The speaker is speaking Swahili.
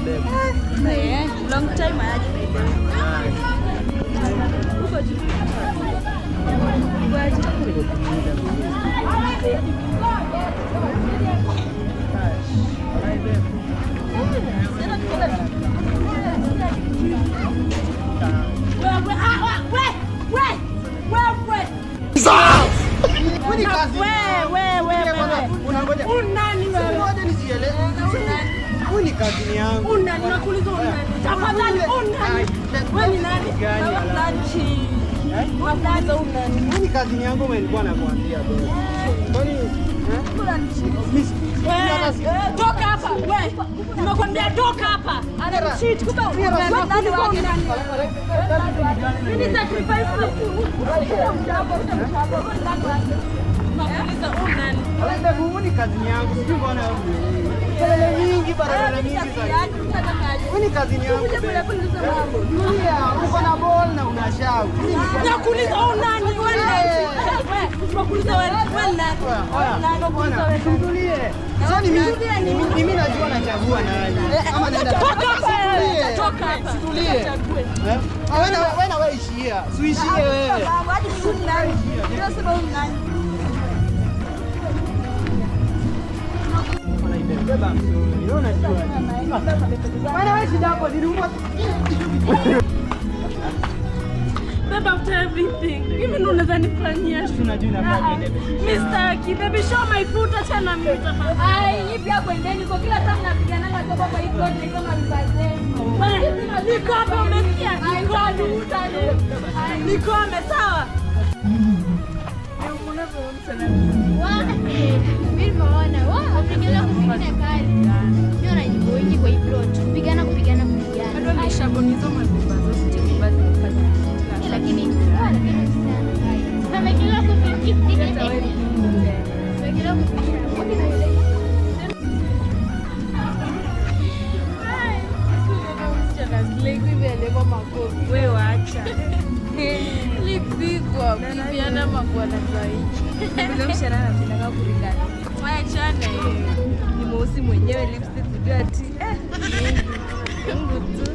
Babe. Long time aje baby. Uko juu. Huyu ni kazini yangu. Unani nakuuliza unani? Tafadhali unani? Wewe ni nani? Unani unani? Huyu ni kazini yangu mimi nilikuwa nakuambia bro. Kwani toka hapa wewe. Nimekwambia toka hapa. Ananicheat kumbe unani wake. Mimi sacrifice nakuuliza unani? Wewe ni kazini yangu. Sijui mbona wewe. Kelele mingi barabara mingi sana. Wewe ni kazini yangu. Tulia, uko na ball na unashau. Nakuuliza unani wewe? Nakuuliza wewe nani? Tulie. Sasa ni mimi najua nachagua nani. Ama nenda. Toka hapa. Toka hapa. Tulie. Wewe na wewe ishia. Suishie wewe. Hadi mimi nani? Ndio sababu nani? Beba mzuri. Wewe unajua. Bwana wewe shida hapo niliumwa. Babe, after everything. Mimi ndo unaweza nifanyia. Unajua inafanya nini? Mr. Ki, baby show my foot acha na mimi tafadhali. Ai, ipi hapo endeni kwa kila time napigananga kwa kwa hii plot ni kama mzazeni. Niko hapa umesikia? Niko. Nikome sawa? Mimi nimeona wao wapigana kupigana kali. Mimi najibu wingi kwa hii plot. Kupigana kupigana kupigana. Bado ameshabonizo mabeba zote basi kufanya. Lakini anapenda sana. Amekila kupiga. Amekila kupiga. Wewe acha. Lipigwa kupiana mabwana zaidi. Bila mshana anapendanga kulingana. Waachane. Ni mweusi mwenyewe lipstick kujua ati. Mungu tu.